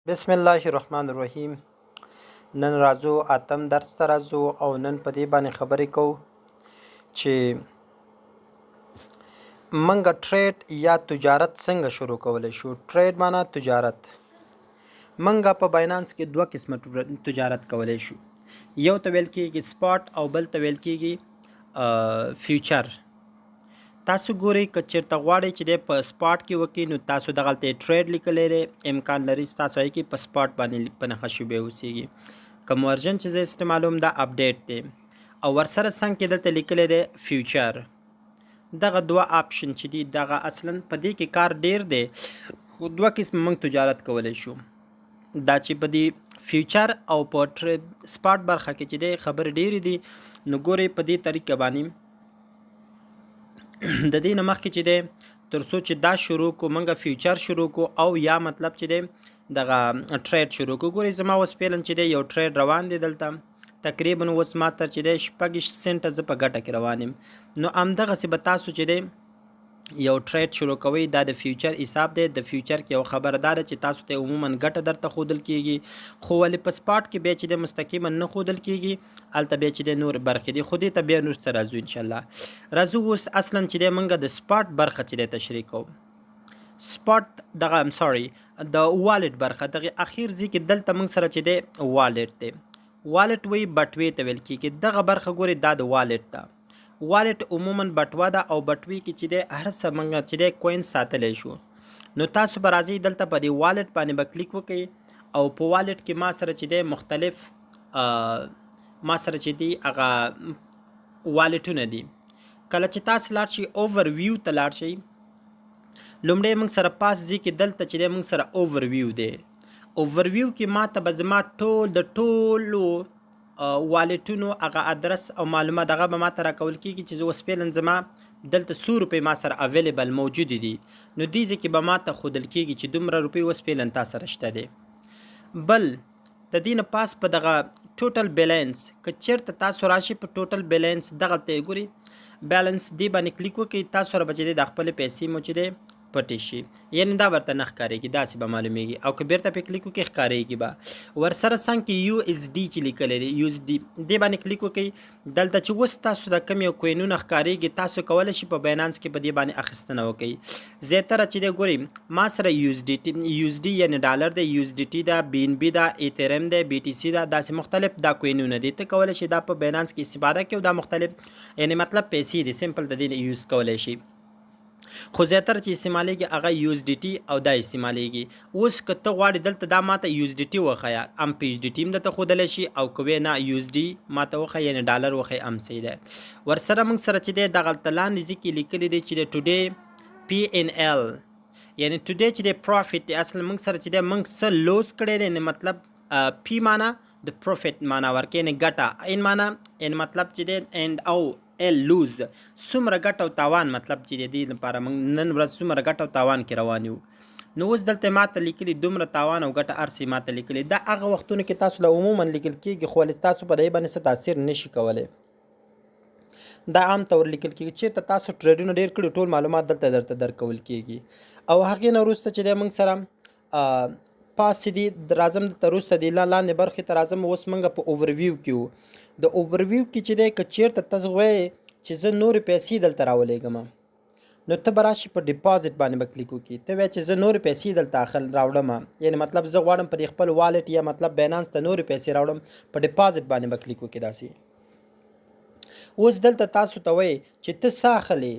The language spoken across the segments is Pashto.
بسم الله الرحمن الرحیم. نن راځو اتم درس ته راځو او نن په دې باندې خبرې کوو چې منګه ټریډ یا تجارت څنګه شروع کولی شو. ټریډ معنا تجارت. منګه په باینانس کې دوه قسمه تجارت کولی شو. یو ته ویل کېږي سپاټ او بل ته ویل کېږي فیوچر. تاسو ګورئ که چېرته غواړئ چې دی په سپاټ کې وکړي نو تاسو دغلته یې ټریډ لیکلی دی، امکان لري چې تاسو هغې کې په سپاټ باندې په نښه شوی اوسېږي. کوم ورژن چې زه استعمالوم دا اپډیټ دی او ورسره څنګ کې دلته لیکلی دی فیوچر. دغه دوه آپشن چې دي دغه اصلا په دې کې کار ډیر دی، خو دوه قسمه موږ تجارت کولی شو. دا چې په دې فیوچر او په سپاټ برخه کې چې دی خبرې ډېرې دي، نو ګورئ په دې طریقه باندې د دې نه مخکې چې دی تر څو چې دا شروع کو موږ فیوچر شروع کو او یا مطلب چې دی دغه ټریډ شروع کو. ګورئ زما اوس فعلا چې دی یو ټریډ روان دی دلته تقریبا اوس ما ته چې دی 26 سنټه زه په ګټه کې روان یم. نو همدغسې به تاسو چې دی یو ټریډ شروع کوئ. دا د فیوچر حساب دی. د فیوچر کې یو خبره دا ده چې تاسو ته عموما ګټه درته ښودل کیږي، خو ولې په سپاټ کې بیا چې دی مستقیما نه ښودل کیږي، هلته بیا چې دی نور برخې دي، خو دې ته بیا نور څه راځو انشاءالله. راځو اوس اصلا چې دی موږ د سپاټ برخه چې دی تشریح کوو. سپاټ دغه ام سوري د والټ برخه دغه اخیر ځای کې دلته موږ سره چې دی والټ دی. والټ وی بټوې ته ویل کیږي. دغه برخه ګوري دا د والټ ده. والټ عموما بټوه ده او بټوې کې چې دی هر څه موږ چې دی کوین ساتلی شو. نو تاسو به راځئ دلته په دې والټ باندې به کلیک وکړئ او په والټ کې ما سره چې دی مختلف ما سره چې دی هغه والټونه دي. کله چې تاسو لاړ شئ اوور ویو ته لاړ شئ، لومړی موږ سره پاس ځي کې دلته چې دی موږ سره اوور ویو دی. اوور ویو کې ما ته به زما ټول د ټولو والټونو هغه ادرس او معلومات هغه به ماته راکول کیږي چې زه اوس فعلا زما دلته څو روپۍ ما سره اویلیبل موجود دي. نو دې ځای کې به ماته ښودل کیږي چې دومره روپۍ اوس فعلا تا سره شته دی. بل د دې نه پاس په دغه ټوټل بیلانس که چیرته تاسو راشي په ټوټل بیلانس دغلته یې ګوري بیلانس دې باندې کلیک وکړئ، تاسو سره به چې دی د خپلې پیسې مو چې دی پټې شي، یعنی دا ورته نه ښکارېږي، داسې به معلومیږي. او که بیرته پې کلیک وکړئ ښکارېږي به. ورسره څنګ کې یو اس ډي چې لیکلی دی یو اس ډي دې باندې کلیک وکړئ. دلته چې اوس تاسو د کوم یو کوینونه ښکارېږي تاسو کولی شئ په باینانس کې په دې باندې اخیستنه وکړئ. زیاتره چې دی ګورئ ما سره یو اس ډي ټي یو اس ډي یعنی ډالر دی، یو اس ډي ټي ده، بي ان بي ده، ایتریم دی، بي ټي سي ده، داسې مختلف دا کوینونه دي. ته کولی شې دا په باینانس کې استفاده کړې او دا مختلف یعنی مطلب پیسې دي، سمپل د دې یوز کولی شي. خو زیاتره چې استعمالیږي هغه یو اس ډي ټي او دا استعمالیږي. اوس که ته غواړې دلته دا ماته یو اس ډي ټي وښیه هم په یو اس ډي ټي هم درته ښودلی شي، او که وې نه یو اس ډي ماته وښیه یعنی ډالر وښیه هم صحیح دی. ورسره موږ سره چې دی دغلته لاندې ځای کې لیکلي دي چې د ټوډې پی ان ال یعنی ټوډې چې دی پروفیټ دی. اصلا موږ سره چې دی موږ څه لوز کړی دی، یعنی مطلب پی معنا د پروفیټ معنا ورکې یعنی ګټه، ان معنا ان مطلب چې دی اند او ال لوز څومره ګټه او تاوان، مطلب چې د دې لپاره موږ نن ورځ څومره ګټه او تاوان کې روان یو. نو اوس دلته ماته لیکلي دومره تاوان او ګټه هر څه ماته لیکلي. دا هغه وختونو کې تاسو له عموما لیکل کېږي، خو ولې تاسو په دې باندې څه تاثیر نشي کولی. دا عام طور لیکل کېږي چېرته تاسو ټریډونه ډېر کړي ټول معلومات دلته درته درکول کېږي. او هغې نه وروسته چې دی موږ سره پاس دي راځم دلته وروسته دی لاندې برخې ته راځم. اوس موږ په اوورویو کې وو. د اوورویو کې چې دی که چېرته تاسو وایې چې زه نورې پیسې دلته راولېږم نو ته به راشي په ډیپازټ باندې به کلیک وکړي. ته وایې چې زه نورې پیسې دلته اخل راوړم، یعنی مطلب زه غواړم په دې خپل والټ یا مطلب باینانس ته نورې پیسې راوړم، په ډیپازټ باندې به کلیک وکړي. داسې اوس دلته تاسو ته وایي چې ته څه اخلې،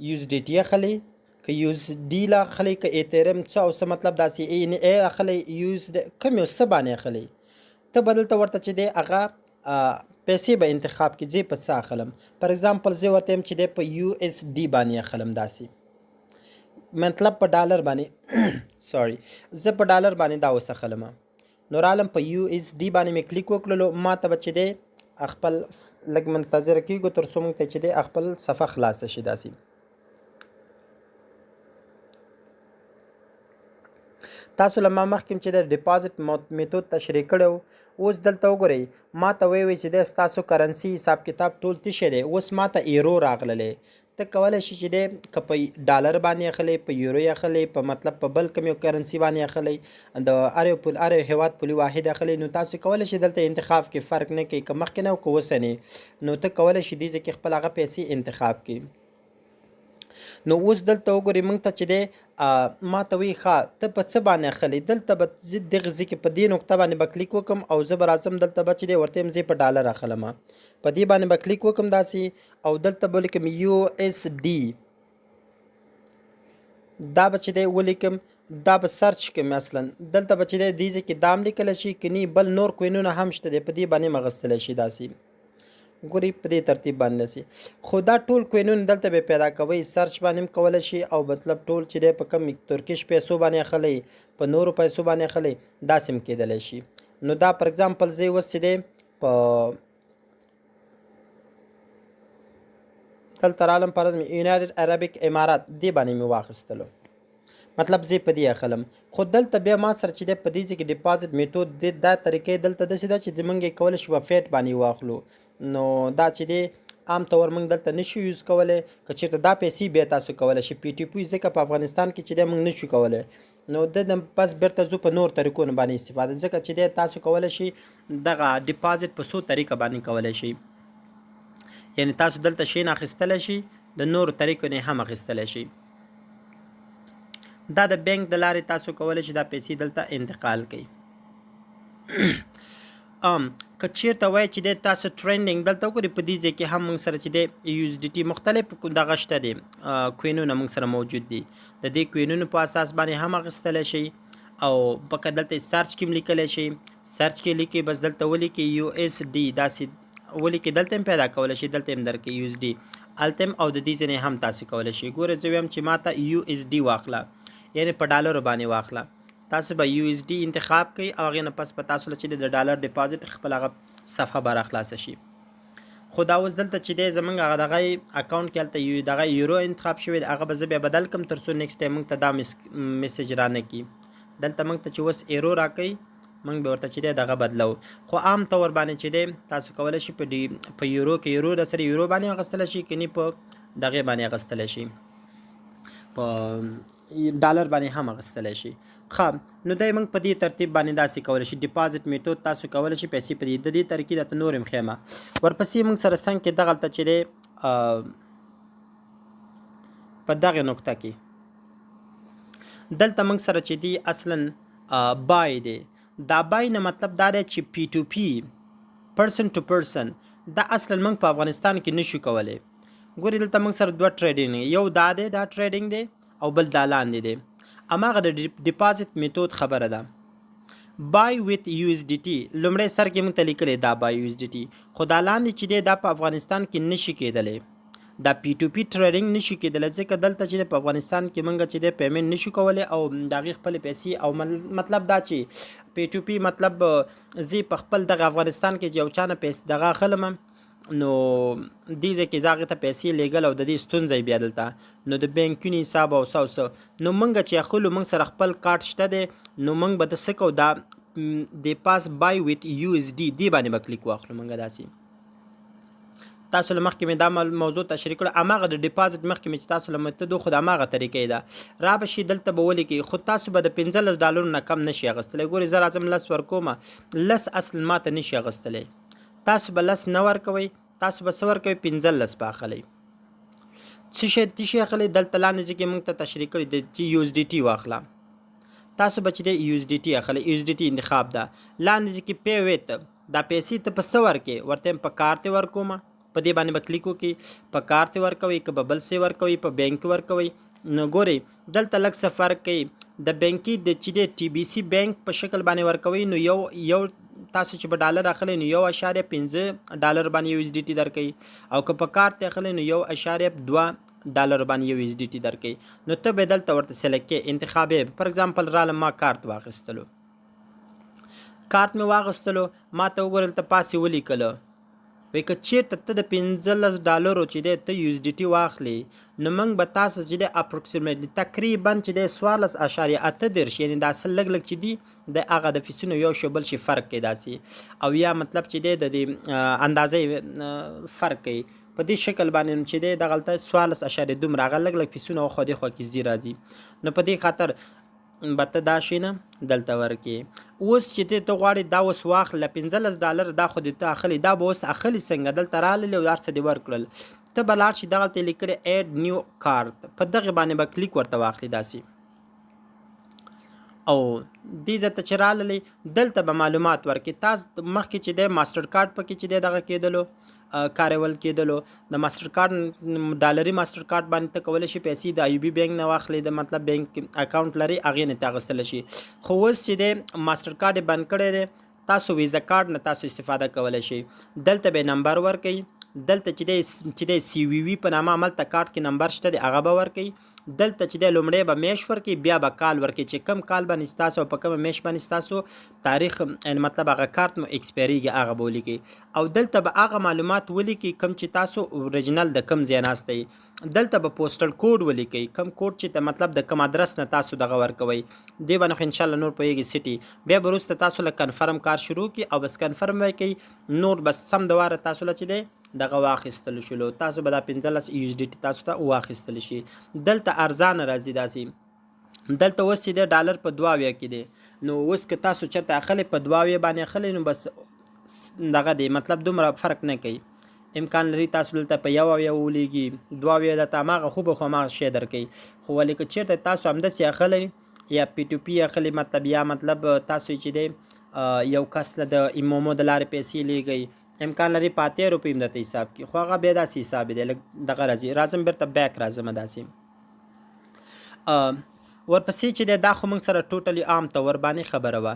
یو اس ډي ټي اخلي که یو اس ډي لا اخلي که ایتریم څه او څه مطلب داسې ای نه ای اخلي یو اس ډي کوم یو څه باندې اخلي. ته به دلته ورته چې دی هغه پیسې به انتخاب کړي زه په څه اخلم. فار اگزامپل زه ورته یم چې دی په یو اس ډي باندې اخلم، داسې مطلب په ډالر باندې سوري زه په ډالر باندې دا اوس اخلم. نو رالم په یو اس ډي باندې مې کلیک وکړلو، ما ته به چې دی خپل لږ منتظر کېږو تر څو موږ ته چې دی خپل صفحه خلاصه شي. داسې تاسو له ما مخکې چې د ډیپازټ میتود تشریح کړی و. اوس دلته وګورئ ما ته وایي چې دی ستاسو کرنسي حساب کتاب ټول تشه دی. اوس ما ته ایرو راغللی. ته ته کولای شي چې دی که په ډالر باندې اخلي، په یورو یې اخلي، په مطلب په بل کوم یو کرنسي باندې اخلي، د هر یو پول هر یو هیواد پولي واحد اخلي، نو تاسو کولای شئ دلته انتخاب کې فرق نه کوي که مخکې نه او که اوسنی، نو ته کولای شي دې ځای کې خپل هغه پیسې انتخاب کړي. نو اوس دلته وګورئ موږ ته چې دی ما ته وایي ښه ته په څه باندې اخلي، دلته به زه دغه ځای کې په دې نقطه باندې به کلیک وکم او زه به راځم دلته به چې دی ورته یم زه په ډالر اخلم، په دې باندې به کلیک وکم داسې، او دلته به ولیکم یو اس ډي، دا به چې دی ولیکم، دا به سرچ کوم. اصلا دلته به چې دی دې ځای کې دام لیکلی شي که بل نور کوینونه هم شته دی، په دې باندې هم اخیستلی شي. داسې ګوري په دې ترتیب باندې سي، خو دا ټول کوینونه دلته به پیدا کوي، سرچ باندې هم کولی شي، او مطلب ټول چې دی په کم ترکیش پیسو باندې اخلي، په نورو پیسو باندې اخلي، داسې هم کېدلی شي. نو دا پر اگزامپل زه اوس چې دی په دلته رالم، فرض مې یونایټډ عربیک امارات دې باندې مې واخیستلو، مطلب زه په دې اخلم. خو دلته بیا ما سره چې دی په دې ځای کې ډیپازټ میتود دی، دا طریقې دلته داسې ده چې موږ یې کولی شو په فیټ باندې واخلو، نو دا چې دی عام طور موږ دلته نشو یوز کولی. که چېرته دا پیسې بیا تاسو کولی شئ پی ټي پي، ځکه په افغانستان کې چې دی موږ نشو کولی، نو د پس بیرته ځو په نور طریقونو باندې استفاده، ځکه چې دی تاسو کولی شئ دغه ډیپازټ په څو طریقه باندې کولی شئ، یعنی تاسو دلته شین اخیستلی شئ، د نورو طریقو نه هم اخیستلی شئ. دا د بانک د لارې تاسو کولی شئ دا پیسې دلته انتقال کړئ. که چیرته وای چې د تاسو ټرینډینګ دلته وګورئ، په دې ځای کې هم موږ سره چې د یو اس ډي ټي مختلف دغه شته دي، کوینونه موږ سره موجود دي، د دې کوینونو په اساس باندې هم اخیستلی شئ، او پکې دلته سرچ کې هم لیکلی شئ، سرچ کې لیکي بس دلته ولیکي یو اس ډي، داسې ولیکي دلته هم پیدا کولی شئ، دلته هم درکوي یو اس ډي هلته هم، او د دې ځینې هم تاسو کولی شئ. ګوره زه وایم چې ما ته یو اس ډي واخله، یعنی په ډالرو باندې واخله، تاسو به یو اس ډي انتخاب کړئ، او هغې نه پس به تاسو له چې د ډالر ډیپازټ خپل هغه صفحه به راخلاصه شي. خو دا اوس دلته چې دی زمونږ هغه دغه اکاونټ کې هلته یو دغه یورو انتخاب شوی دی، هغه به زه بیا بدل کړم تر څو نیکسټ ټایم موږ ته دا میسج رانه کړي. دلته موږ ته چې اوس ایرو راکوي موږ به ورته چې دی دغه بدلو، خو عام طور باندې چې دی تاسو کولی شئ په ډي په یورو کې یورو د سره یورو باندې اخیستلی شئ، که نه په دغې باندې اخیستلی شئ، په ډالر باندې هم اخیستلی شي. ښه نو دی موږ په دې ترتیب باندې داسې کولی شي ډیپازټ میتود تاسو کولی شئ پیسې په دې د دې طریقې درته نور هم ښیم. ورپسې موږ سره څنګ کې دغلته چې دی په دغې نقطه کې دلته موږ سره چې دی اصلا بای دی. دا بای نه مطلب دا دی چې پی ټو پی، پرسن ټو پرسن، دا اصلا موږ په افغانستان کې نشو کولی. ګوري دلته موږ سره دوه ټریډینګ، یو دا دی دا ټریډینګ دی او بل دا لاندې دی، هماغه د ډیپازټ میتود خبره ده. بای ویت یو اس ډي ټي لومړی سر کې موږ ته لیکلی دا بای یو اس ډي ټي، خو دا لاندې چې دی دا په افغانستان کې نشي کېدلی، دا پی ټو پی ټریډینګ نشي کېدلی، ځکه دلته چې په افغانستان کې موږ چې دی پیمنټ نشو کولی او د هغې خپلې پیسې او مطلب دا چې پی ټو پی مطلب زه په خپل دغه افغانستان کې چې یو چا نه پیسې دغه اخلم، نو دې ځای کې زه هغې ته پیسې لېږل او د دې ستونزه یې بیا دلته نو د بانکونو حساب او څه او څه، نو موږ چې اخلو موږ سره خپل کارت شته دی، نو موږ به د څه کوو، دا د پاس بای ویت یو اس ډي دې باندې به کلیک واخلو موږ. داسې تاسو له مخکې مې دا موضوع تشریح کړه، هماغه د ډیپازټ مخکې مې چې تاسو له متد خو د هماغه طریقې ده، را به شي دلته به ولیکي، خو تاسو به د 15 ډالرو نه کم نشي اخیستلی. ګورئ زه راځم لس ورکوم، لس اصلا ماته نشي اخیستلی، تاسو به لس نه ورکوئ، تاسو به څه ورکوئ، 15 به اخلئ. څه شی څه شی اخلئ، دلته لاندې ځای کې موږ ته تشریح کړي دی چې یو اس ډي ټي واخله، تاسو به چې دی یو اس ډي ټي اخلئ، یو اس ډي ټي انتخاب ده. لاندې ځای کې پی ویت، دا پیسې ته په څه ورکې، ورته په کارت ورکوم، په دې باندې به کلیک وکړئ، په کارت ورکوئ که به بل څه ورکوئ، په بانک کې ورکوئ. نو ګورئ دلته لږ څه فرق کوي، د بانکي د چې دی ټي بي سي بانک په شکل باندې ورکوئ، نو یو یو تاسو چې به ډالر اخلئ نو 1.5 ډالر باندې یو اس ډي ټي درکوي، او که په کارت اخلئ نو 1.2 ډالر باندې یو اس ډي ټي درکوي. نو ته به دلته ورته سلیکټ کې انتخاب یې، پر اگزامپل رالم ما کارت واخیستلو، کارت مې واغستلو، ما ته وګوره دلته پاسې ولیکلو وی که چیرته ته د 15 ډالرو چې دی ته یو اس ډي ټي واخلې، نو موږ به تاسو چې دی اپروکسیمیټلی تقریبا چې دی 14.38، یعنی دا څه لږ لږ چې دي د هغه د فیسونو یو شی بل شي فرق کوي داسې، او یا مطلب چې دی د دې اندازې فرق کوي. په په دې شکل باندې چې دی دغلته 14 اشاریه دومره هغه لږ لږ فیسونه او خو دې خوا کې ځي راځي. نو په دې خاطر به ته دا شی نه دلته ورکې. اوس چې ته ته غواړې دا اوس واخله 15 ډالر، دا خو دې ته اخلي، دا به اوس اخلي څنګه؟ دلته راللې او هر څه دې ورکړل، ته به لاړ شي دغلته یې لیکلي اډ نیو کارت، په دغې باندې به کلیک ورته واخلي داسې، او دې ځای ته چې راللې دلته به معلومات ورکړي. تاسو مخکې چې دی ماستر کارت پکې چې دی دغه کېدلو کارول کېدلو، د ماستر کارت ډالري ماستر کارت باندې ته کولی شي پیسې د ایوبي بانک نه واخلې، د مطلب بانک اکاونټ لري هغې نه ته اخیستلی شي. خو اوس چې دی ماستر کارت یې بند کړی دی، تاسو ویزا کارت نه تاسو استفاده کولی شئ. دلته به نمبر ورکوي، دلته چې دی سی وی وی په نامه عملته کارت کې نمبر شته دی هغه به ورکوي. دلته چې دی لومړی به میش ورکوي، بیا به کال ورکوي چې کم کال باندې ستاسو او په کومه میش باندې ستاسو تاریخ یعنی مطلب هغه کارت مو ایکسپایریږي هغه به ولیکي. او دلته به هغه معلومات ولیکي کوم چې تاسو اوریجنل د کوم ځای ناست یئ. دلته به پوسټل کوډ ولیکئ، کوم کوډ چې ته مطلب د کوم ادرس نه تاسو دغه ورکوئ. دې باندې خو انشاءالله نور پوهېږئ سټي. بیا به وروسته تاسو له کنفرم کار شروع کړي او بس کنفرم وایي کوي، نور بس سم د واره تاسو له چې دی دغه واخیستل شولو، تاسو به دا 15 یو اس ډي ټي تاسو ته واخیستل شي. دلته ارزانه راځي داسې. دلته اوس چې دی ډالر په 72 کې دی، نو اوس که تاسو چېرته اخلئ په 72 باندې اخلئ نو بس دغه دی، مطلب دومره فرق نه کوي. امکان لري تاسو دلته په 71 ولیږي 72 درته هماغه خو به خو هماغه شی درکوي. خو ولې که چېرته تاسو همداسې اخلئ یا پی ټو پی اخلئ، مطلب یا مطلب تاسو چې دی یو کس له د ایمومو د لارې پیسې لیږئ، امکان لري په 80 روپۍ هم درته حساب کړي، خو هغه بیا داسې حساب دی لږ دغه راځي. راځم بیرته بیک راځم داسې. ورپسې چې دی دا خو موږ سره ټوټلی عام طور باندې خبره وه.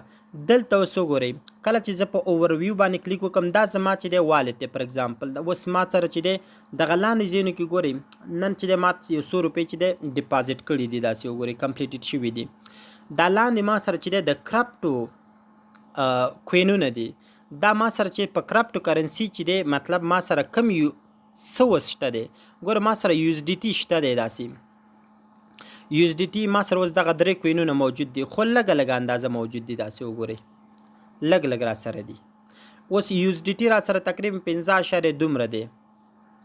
دلته اوس وګورئ کله چې زه په اوورویو باندې کلیک وکړم، دا زما چې دی والټ دی. پر اگزامپل اوس ما سره چې دی دغه لاندې ځایونو کې ګورئ نن چې دی ما یو څو روپۍ چې دی ډیپازټ کړي دي، داسې وګورئ کمپلیټډ شوي دي. دا لاندې ما سره چې دی د کرپټو کوینونه دي، دا ما سره چې په کرپټو کرنسي چې دی مطلب ما سره کم یو څه اوس شته دی. ګوره ما سره یو اس ډي ټي شته دی، داسې یو اس ډي ټي ما سره اوس دغه درې کوینونه موجود دي، خو لږه لږه اندازه موجود دي. داسې وګورئ لږ لږ را سره دي. اوس یو اس ډي ټي را سره تقریبا 5 اشاریه دومره دی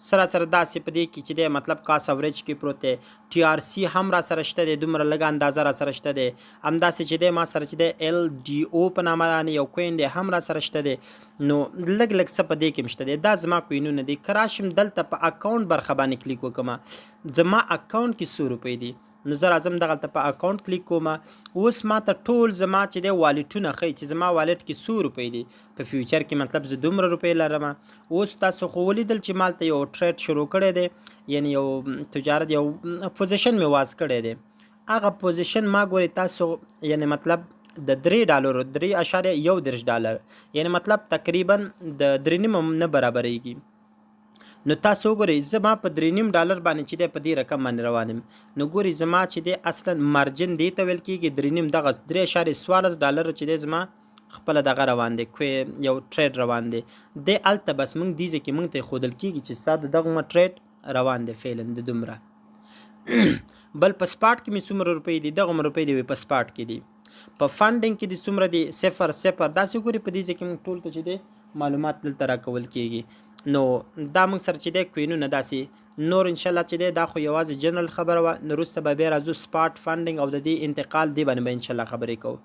سره سره داسې په دې کې چې دی مطلب کاس اوریج کې پروت دی. ټي آر سی هم را سره شته دی، دومره لږه اندازه را سره شته دی. همداسې چې دی ما سره چې دی ال ډي او په نامه باندې یو کوین دی هم را سره شته دی. نو لږ لږ څه په دې کې هم شته دی. دا زما کوینونه دي. که راشم دلته په اکاونټ برخه باندې کلیک وکړم، زما اکاونټ کې څو روپۍ دي، نو زه راځم دغلته په اکاونټ کلیک کوم. اوس ما ته ټول زما چې دی والټونه ښیي چې زما والټ کې څو روپۍ دي په فیوچر کې، مطلب زه دومره روپۍ لرم. اوس تاسو خو ولیدل چې مالته یو ټریډ شروع کړی دی، یعنی یو تجارت یو پوزیشن مې واز کړی دی. هغه پوزیشن ما ګورئ تاسو یعنی مطلب د درې ډالرو 3.31 ډالر، یعنی مطلب تقریبا د 3.5 نه برابرېږي. نو تاسو وګورئ زما په 3.5 ډالر باندې چې دی په دې رقم باندې روان یم. نو ګورئ زما چې دی اصلا مارجن دی ته ویل کېږي 3.5، دغه 3.14 ډالر چې دی زما خپله دغه روان دی، یو ټریډ روان دی. دی هلته بس موږ دې ځای کې موږ ته ښودل کېږي چې ستا د دغه ټریډ روان دی فعلا د دومره. بل په سپاټ کې مې څومره روپۍ دي، دغه روپۍ دی په سپاټ کې دي. په فندینګ کې دي څومره دي 0 0 داسې ګوري. په دې ځای کې موږ ټول ته چې دی معلومات دلته راکول کېږي. نو دا موږ سره چې دی کوینونه داسې نور انشاءالله چې دی دا خو یوازې جنرال خبره وه. نو وروسته به بیا راځو سپاټ فندینګ او د دې انتقال دی باندې به انشاءالله خبرې کوو.